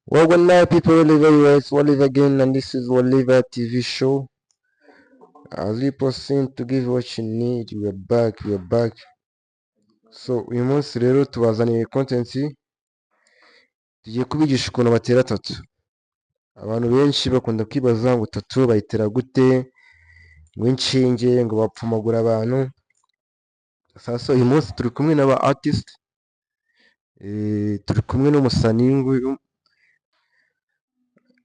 Welcome now, people all over US, all over again, and this is Woliver TV show. As we proceed to give what you need, we are back, we are back. So uyu munsi rero tubazaniye content, tugiye kubigisha ukuntu batera tattoo. Abantu benshi bakunda kwibaza ngo tattoo bayitera gute, ngo inshinge, ngo bapfumagura abantu. Sasa uyu munsi turi kumwe n'aba artist, turi kumwe n'umusani nguyu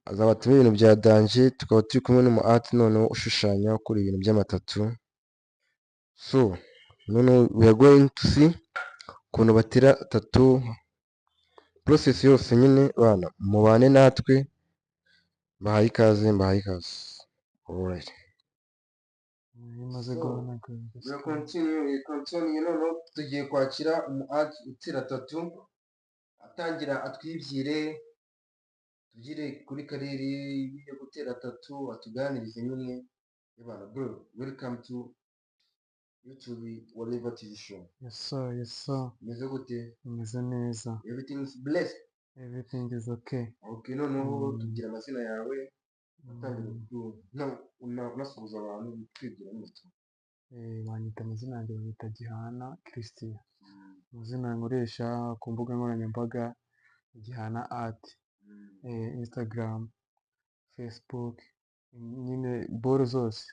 azabatuma ibintu bya danger, tukaba turi kumwe n'umu art noneho ushushanya ukora ibintu by'ama tattoo. So noneho we are going to see ukuntu batera tattoo, process yose nyine bana mubane natwe, mbahaye ikaze, mbahaye ikaze. Alright. Iyo umaze So, guhanagura we are continue, we continue noneho tugiye kwakira umu art utera tattoo, atangira atwibwire, tugire kuri career yo gutera tattoo, atuganirize nyine. Bana bro, welcome to YouTube Whatever TV show. Yes sir, yes sir. Meze gute? Umeze neza. Everything is blessed. Everything is okay. Okay, noneho tubwira amazina yawe, atangira unasuhuza abantu twibwira neza. Banyita amazina yanjye, banyita Gihana Christian. Amazina nkoresha ku mbuga nkoranyambaga ni Gihana Art. Instagram, Facebook, nyine boro zose.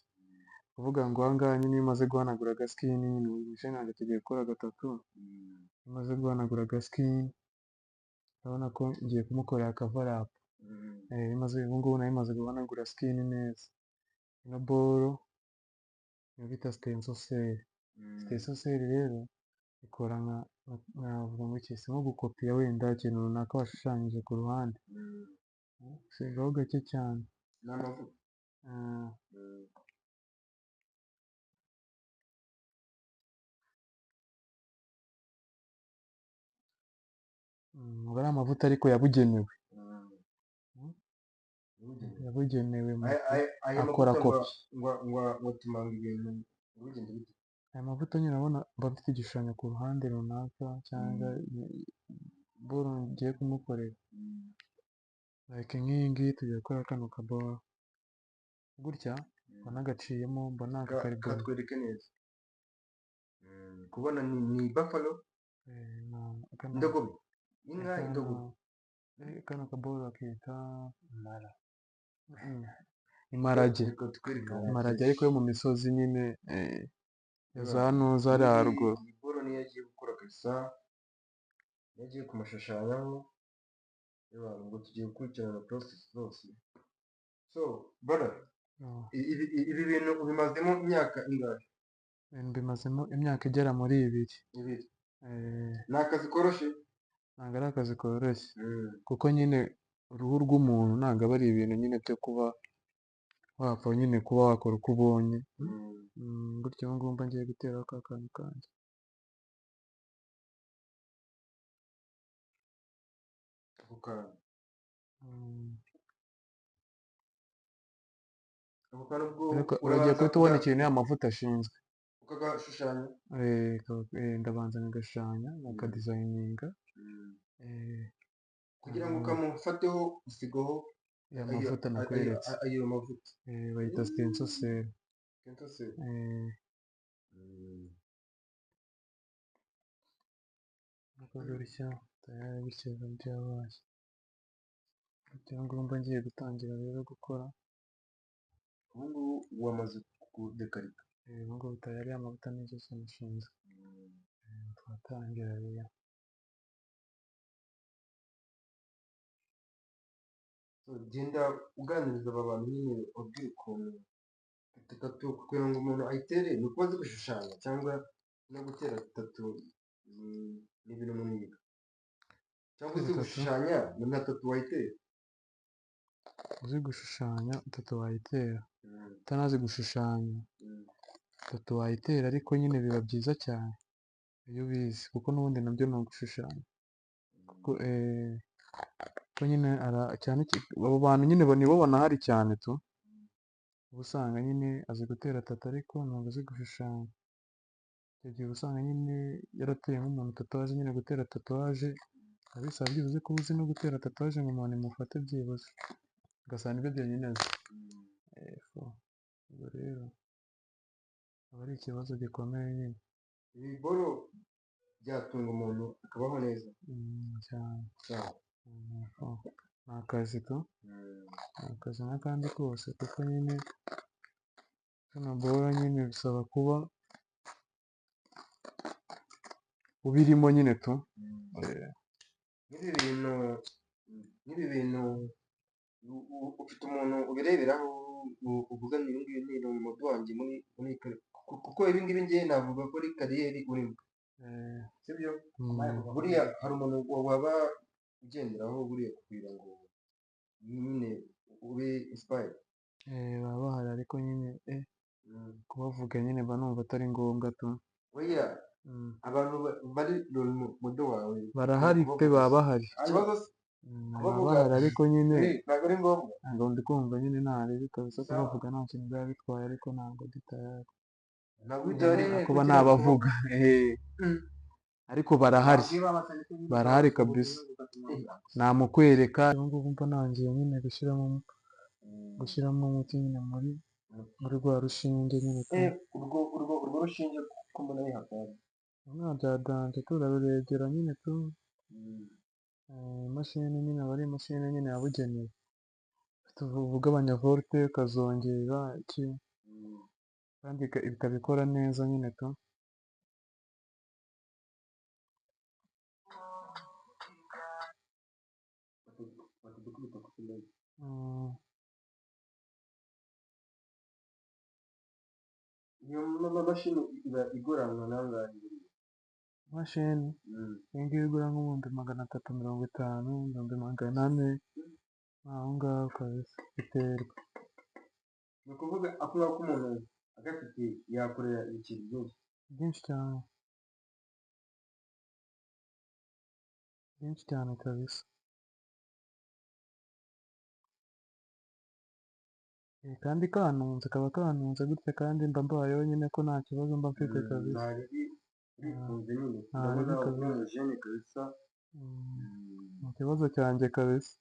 Kuvuga ngo aha ngaha nyine iyo umaze guhanagura agaskin, nyine uyu musore nanjye tugiye gukora gatatu. Iyo umaze guhanagura agaskin, urabona ko ngiye kumukorera cover up. Ubu ngubu nari maze guhanagura skin neza. Ino boro niyo bita stencil. Stencil rero ikora nka, navuga ngo iki, si nko gukopiya wenda ikintu runaka washushanyije ku ruhande. Usigaho gake cyane. Ni amavuta. Ah, aba ari amavuta ariko yabugenewe. Yabugenewe mu Aya akora mavuta ngo kopi. ngo atumanga ibintu bigenda bite? Aya mavuta nyine urabona mba mfite igishushanyo ku ruhande runaka cyangwa boro ngiye kumukorera. Like nk'iyi ngiyi tugiye gukora kano kaboro. Gutya mbona gaciyemo, mbona aka kariboni. Katwereke neza. Kubona ni buffalo, indogobe, inka, indogobe. Kano kaboro bakita imparage. Reka tukwereke. Imparage ariko yo mu misozi nyine, ya za ntuza hariya haruguru. Iyi boro niyo agiye gukora kabisa, niyo agiye kumushushanyaho. Reba, ngo tugiye gukurikirana process zose. So brother, ibi bintu ubimazemo imyaka ingahe? Mbimazemo imyaka igera muri 2. 2. Eh, Ni akazi koroshye? Ntabwo ari akazi koroshye, kuko nyine uruhu rw'umuntu ntabwo aba ari ibintu nyine byo kuba wapfa nyine kuba wakora uko ubonye. Gutya ubu ngubu mba ngiye guteraho ka kantu kanjye. Ako kantu. Ako kantu ubwo Ariko uragiye urabanza guhita ubona ikintu ya mavuta ashinzwe. Ukagashushanya. Ndabanza nkagashushanya, nkakadesigninga. Kugira ngo ukamufateho usigaho ya ayo mavuta nakweretse. Ayo mavuta. Bayita stencil. Stencil. Nuko gutya tayari gutya biba byabaye. Gutya ubu ngubu mba ngiye gutangira rero gukora. Ubu ngubu wamaze kudekarika. Ubu ngubu tayari ya mavuta ni zose nashinze. Twatangira rero. So, genda uganiriza aba bantu nyine ubabwire ukuntu tattoo, kugira ngo umuntu ayitere ni ukuba azi gushushanya cyangwa no gutera tattoo ni ibintu umuntu yiga, cyangwa uzi Gutera tattoo? gushushanya ni nka tattoo wayitera. Uzi gushushanya tattoo wayitera. Utanazi gushushanya tattoo wayitera, ariko nyine biba byiza cyane iyo ubizi, kuko n'ubundi nabyo ni ugushushanya. Kuko nyine cyane abo bantu nyine nibo banahari cyane tu. Uba usanga nyine azi gutera tattoo ariko ntabwo azi gushushanya. Icyo gihe uba usanga nyine yarateye nk'umuntu tatouage, nyine gutera tatouage Biba bisaba byibuze kuba uzi no gutera tatouage ngo umuntu imufate byibuze, ugasanga nibyo byonyine azi. Ubwo rero aba ari ikibazo gikomeye nyine. Ibi boro byatunga umuntu akabaho neza Cyane. Sawa. Ni akazi tu, ni akazi nk'akandi kose, kuko nyine kano boro nyine bisaba kuba ubirimo nyine tu. Nk'ibi bintu, nk'ibi bintu ufite umuntu ubireberaho, uvuga ngo uyu nguyu ni umudu wanjye muri kuko ibi ngibi njye navuga ko ari career urimo, sibyo? Buriya hari umuntu waba ugenderaho buriya kugira ngo nyine ube inspired? Baba bahari ariko nyine kubavuga nyine mba numva atari ngombwa tu. Oya, abantu bari role model wawe Barahari pe, kubavuga baba bahari. Ikibazo se Baba kubavuga bahari ariko nyine ntabwo ari ngombwa. Ntabwo ndi kumva nyine ntari kabisa. Sawa. Kubavuga nta kintu byaba bitwaye, ariko ntabwo ndi tayari Ntabwo uri kuba nabavuga. Ariko barahari, barahari kabisa, namukwereka. Ubu ngubu mba nangiye nyine gushyiramo umuti nyine muri rwa rushinge nyine tu. Urwo rushinge ko mbona ari hatari? Nta bya danger, turaruregera nyine tu. Imashini nyine aba ari imashini nyine yabugenewe, ugabanya volt ukazongera iki, kandi ikabikora neza nyine tu. Batadukubita ku kibazo. Iyo mashini iba iguranwa nangahe buriya? Imashini iyi ngiyi igura nk'350,000, 400,000, aho ngaho kabisa, biterwa. Ni ukuvuga ako ngako umuntu agafite yakorera ibiceri byinshi. Byinshi cyane, byinshi cyane kabisa. Kandi kanunze, kaba kanunze gutya, kandi mba mbayeho nyine ko nta kibazo mba mfite kabisa. Nta ribi, urifunze nyine. Nta Ndabona ribi kabisa. uri umujene kabisa. Ni ikibazo cyanjye kabisa.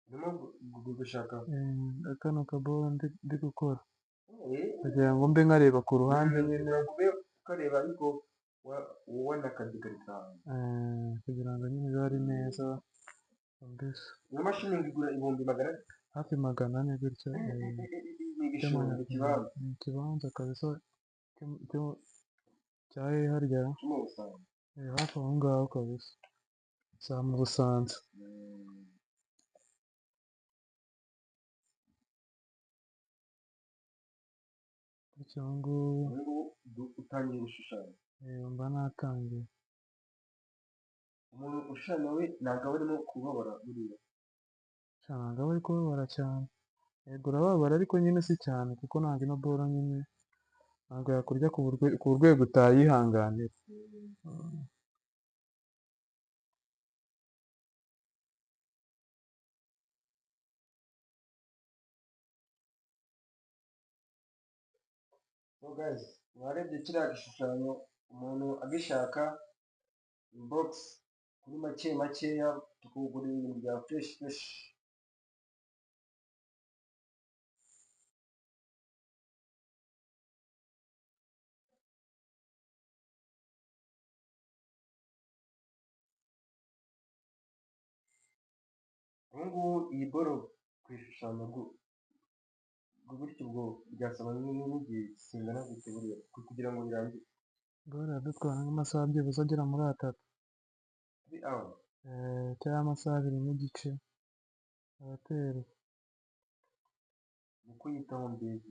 Ndimo gushaka. Kano kaboro ndi gukora kugira ngo mbe nkareba ku ruhande nyine. Kugira ngo ube ukareba ariko wanakadekarita. Kugira ngo nyine bibe ari neza mbese. Iyo mashini igura 400,000? Hafi 400 gutya. Ni igishoro, ni ikibanza. Ni ikibanza kabisa cya hehe harya? Cyo mu Busanza. Hafi aho ngaho kabisa, za mu Busanza. Gutya ubu ngubu. Ubu ngubu utangiye gushushanya? Mba natangiye. Umuntu ushushanya we ntabwo aba arimo kubabara buriya? Sha, ntabwo aba ari kubabara cyane. Yego urababara ariko nyine si cyane, kuko ntabwo ino boro nyine ntabwo yakurya ku rwego utayihanganira. So guys, mwarebye kiriya gishushanyo, umuntu agishaka inbox kuri make makeya tukugurira ibintu bya fresh fresh. Ubu ngubu iyi boro kuyishushanya gutyo ubwo byasaba n'igihe kingana gute buriya kugira ngo birangire? Boro iradutwara nk'amasaha byibuze agera muri 3. 3 hours? Cyangwa amasaha 2.5 aratera. Ni kuyitaho mbese.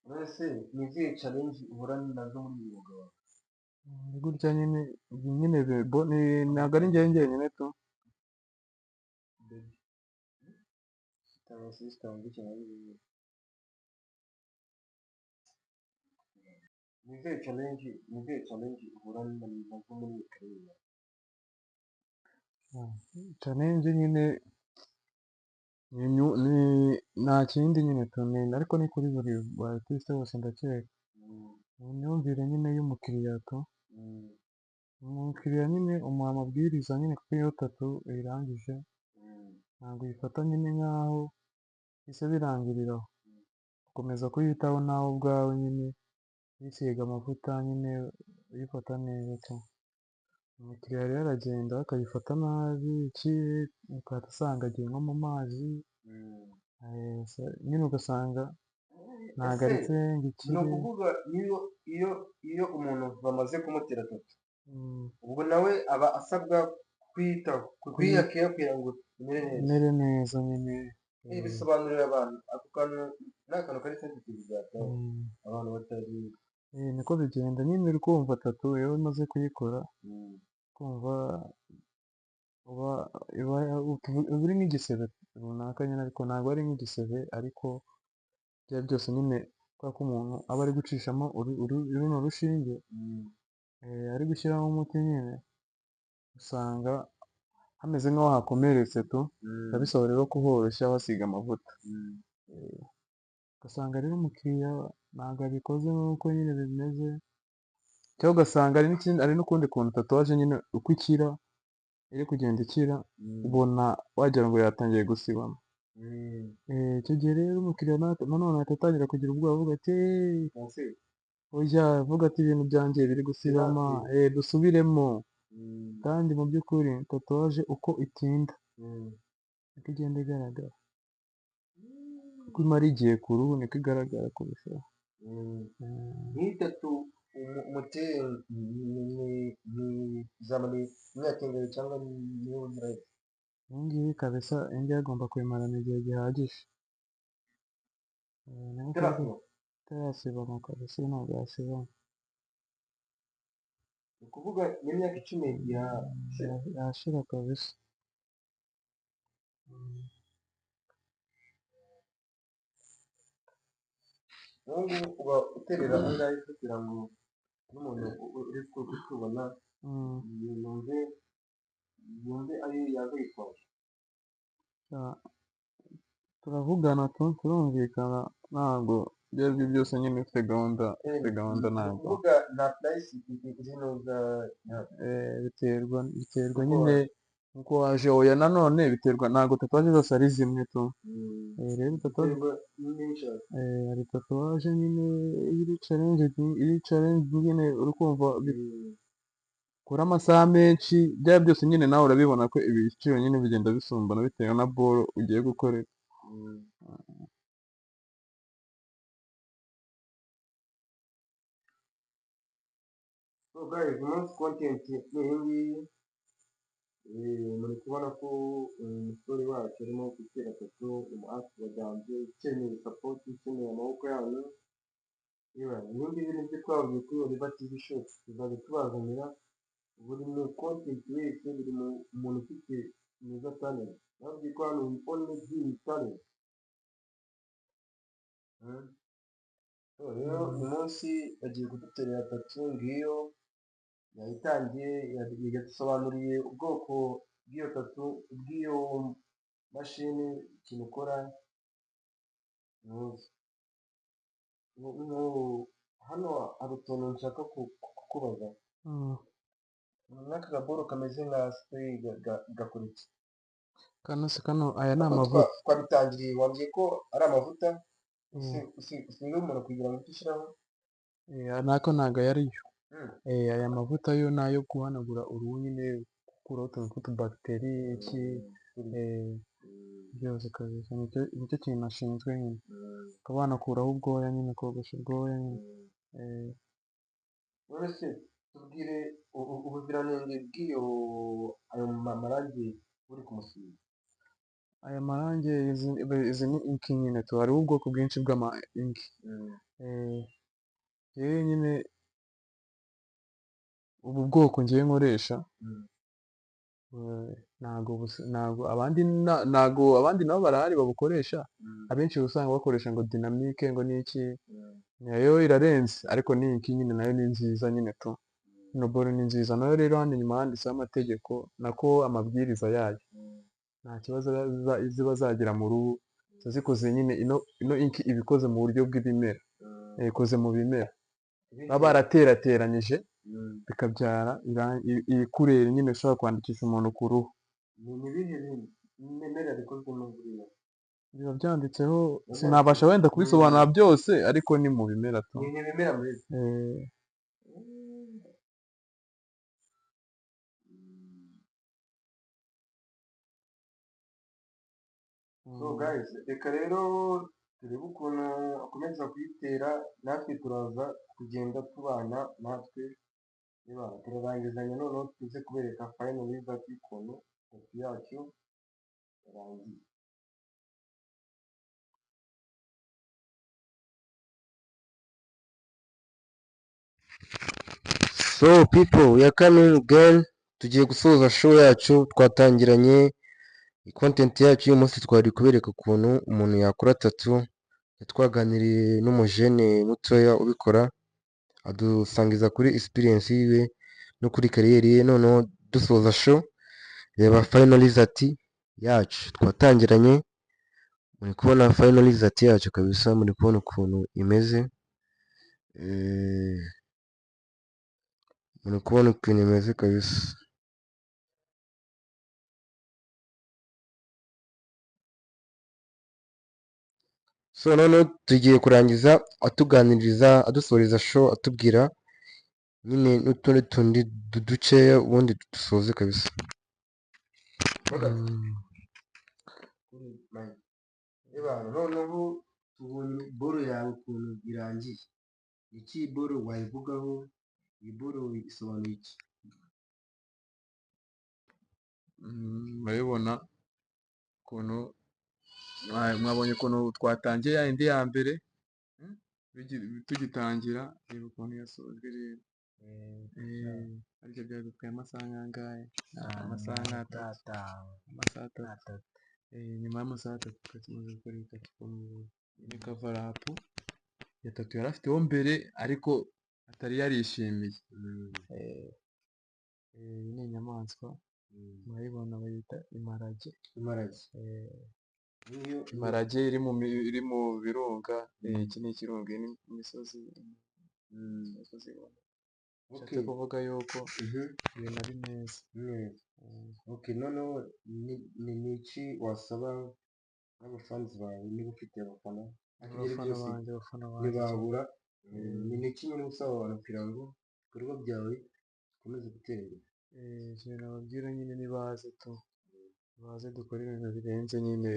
Mbese ni izihe challenge uhura nazo muri uyu mwuga wawe? Ni gutya nyine, nyine bo, ni, ntabwo ari njyewe njyenyine tu. Baby. Cyangwa sister wanjye cyangwa ibindi. Ni izihe challenge, ni izihe challenge uhura nazo muri iyi career yawe? Challenge nyine Nta kindi nyine tumenya, ariko ni kuri buri artiste bose ndakeka. Ni imyumvire nyine y'umukiriya tu. Umukiriya nyine umuha amabwiriza nyine, kuko iyo tattoo uyirangije ntabwo uyifata nyine nk'aho bihise birangirira aho. Ukomeza kuyitaho nawe ubwawe nyine, uyisiga amavuta nyine, uyifata neza tu. Umukiriya rero aragenda akayifata nabi, iki, ugahita usanga agiye nko mu mazi, nyine ugasanga ntabwo Ese aretse ngo ni ikire. ukuvuga iyo umuntu bamaze kumutera tattoo, ubwo nawe aba asabwa kuyitaho, kuyiha care kugira ngo imere neza? Imere neza nyine. Bisobanurira abantu ako kantu, ni akantu kari sensitive byatari abantu batari. Niko bigenda nyine. Uri kumva, tattoo iyo umaze kuyikora, kumva uba iba uri nk'igisebe runaka nyine, ariko ntabwo ari nk'igisebe, ariko ibyo byose nyine kubera ko umuntu aba ari gucishamo runo rushinge, ari gushyiramo umuti nyine, usanga hameze nk'aho hakomeretse tu. Biba bisaba rero kuhoroshya wasiga amavuta. Ugasanga rero umukiriya ntabwo abikoze nk'uko nyine bimeze, cyangwa ugasanga hari n'ikindi, hari n'ukundi kuntu tatouage nyine uko ikira, iri kugenda ikira, ubona wagira ngo yatangiye gusibama. Icyo gihe rero umukiriya nanone ahita atangira kugira ubwoba, avuga ati: "Oya", avuga ati: "Ibintu byanjye biri gusibama, dusubiremo." Kandi mu by'ukuri tatouage uko itinda niko igenda igaragara, uko imara igihe ku ruhu niko igaragara kurushaho. Nk'iyi tattoo umuteye, izamara imyaka ingahe, cyangwa niyo ubuziraherezo? Iyi ngiyi kabisa, iyi ngiyi agomba kuyimarana igihe gihagije. Itarasibama? Itarasibama kabisa, ntabwo yasibama. Ni ukuvuga n'imyaka 10 yashira? Yashira kabisa. Ubu ngubu uba uterera angahe kugira ngo n'umuntu uri kutubona yumve ayo yaza yitwaje? Turavugana tu, turumvikana, ntabwo ibyo ari byo byose nyine ufite gahunda Ni ntabwo. ukuvuga nta price izinuza? Biterwa Uko nyine nkuko waje. Oya, nanone biterwa, ntabwo tatouage zose ari zimwe tu. Rero tatouage Biterwa n'ibyo. Hari tatouage nyine iri challenge nyine, uri kumva, bikora amasaha menshi, byaba byose nyine nawe urabibona ko ibiciro nyine bigenda bisumbana bitewe na boro ugiye gukorera. So guys, umunsi content ni iyi ngiyi. Muri kubona ko umusore wacu arimo gutera tattoo, umu artist wa danger ukeneye support, ukeneye amaboko yanyu. Ibi ngibi nibyo twababwiye kuri Oliver TV Show, tuzajya tubazanira buri mu content wese, buri muntu ufite mwiza talent. Nababwiye ko hano we only deal with talent. So rero uyu munsi bagiye kuduterera tattoo, ngiyo yayitangiye, yadusobanuriye ubwoko bw'iyo tattoo, bw'iyo mashini, ikintu ukora. Muzi hano hari utuntu nshaka kukubaza. Nk'aka gaboro kameze nka spray gakora iki? Kano se kano, aya ni Ariko amavuta. Twabitangiriye wambwiye ko ari amavuta usiga umuntu kugira ngo icyo ushyiraho. Nako ntabwo aya ari yo. Aya mavuta yo ni ayo guhanagura uruhu nyine, gukuraho utuntu tw'utubagiteri, iki, byose kabisa nicyo kintu ashinzwe nyine, ukaba wanakuraho ubwoya nyine, kogosha ubwoya nyine. None se tubwire ubuziranenge bw'iyo ayo marangi uri kumusiga. Aya marangi, izi ni ink nyine tu. Hariho ubwoko bwinshi bw'ama ink. Njyewe nyine ubu bwoko ngiye nkoresha, ntago abandi nabo barahari babukoresha. Abenshi uba usanga bakoresha ngo dynamique, ngo niki, nayo irarenze, ariko ni ink nyine, nayo ni nziza nyine tu. Ino boro ni nziza nayo. Rero hano inyuma handitseho amategeko, nako amabwiriza yayo. Nta kibazo ziba zagira mu ruhu. Ziba zikoze nyine, ino ink iba ikoze mu buryo bw'ibimera. Ikoze mu bimera baba baraterateranyije, bikabyara iyi couleur nyine ushobora kwandikisha umuntu ku ruhu. Ni ibihe bimera bikozwemo buriya? Biba byanditseho, sinabasha wenda kubisobanura byose, ariko ni mu bimera tu. Ni ibimera muri Eh. So guys, reka rero turebe ukuntu akomeza kuyitera, natwe turaza kugenda tubana natwe. Niba turarangizanya, noneho tuze kubereka final result y'ukuntu tattoo yacu yarangiye. So people, we are coming again. Tugiye gusoza show yacu twatangiranye. Content yacu y'uyu munsi twari kubereka ukuntu umuntu yakora tattoo. Twaganiriye n'umujene mutoya ubikora, adusangiza kuri experience yiwe no kuri career ye. Noneho dusoza show, reba final result yacu twatangiranye. Muri kubona final result yacu kabisa, muri kubona ukuntu imeze. Muri kubona ukuntu imeze kabisa. So noneho tugiye kurangiza atuganiriza, adusoreza show, atubwira nyine n'utundi tundi dukeya, ubundi dusoze kabisa. Reba, noneho tubonye boro yawe ukuntu irangiye. Iki boro wayivugaho? Iyi boro isobanuye iki? Murabibona ukuntu mwabonye ukuntu twatangiye ya yindi ya mbere, tugitangira. Reba ukuntu yasojwe rero. Aribyo byadutwaye amasaha nk'angahe? Amasaha nk'atatu, amasaha 3. Nyuma y'amasaha 3 twari tumaze gukora iyi tattoo. Iyi ni cover up ya tattoo yari afiteho mbere, ariko atari yarishimiye. Iyi ni inyamaswa, murayibona, bayita imparage. Imparage. Niyo Imparage iri mu birunga. Iki ni ikirunga, iyi ni imisozi, imisozi ibona. Bishatse kuvuga yuko ibintu ari neza. Neza. Okay, noneho ni iki wasaba nk'abafanzi bawe, niba ufite abafana? Ariko ibyo ari Abafana byose banjye, abafana banjye ntibabura. Ni iki nyine usaba abantu kugira ngo ibikorwa byawe bikomeze gutera imbere? Ikintu nababwira nyine, nibaze tu, baze dukore ibintu birenze nyine.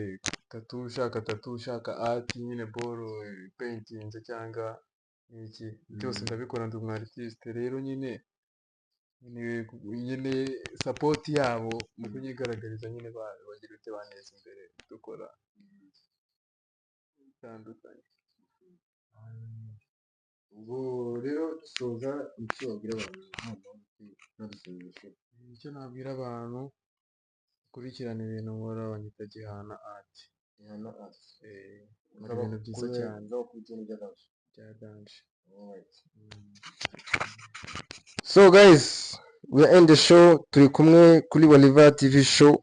Tattoo ushaka, tattoo ushaka, art nyine, boro ipaintinze cyangwa iki, byose ndabikora, ndi umu artiste. Rero nyine support yabo mu kunyigaragariza nyine, bagira ute, baneza imbere, dukora bitandukanye. Ubwo rero dusoza, icyo wabwira abantu noneho? Icyo nabwira abantu, gukurikirana ibintu nkora, banyita Gihana Art. Gihana Art. Nkora ibintu byiza cyane. Nzabakubita ibintu bya danger. Bya danger. Alright. So guys, we are end the show. Turi kumwe kuri Waliva TV show.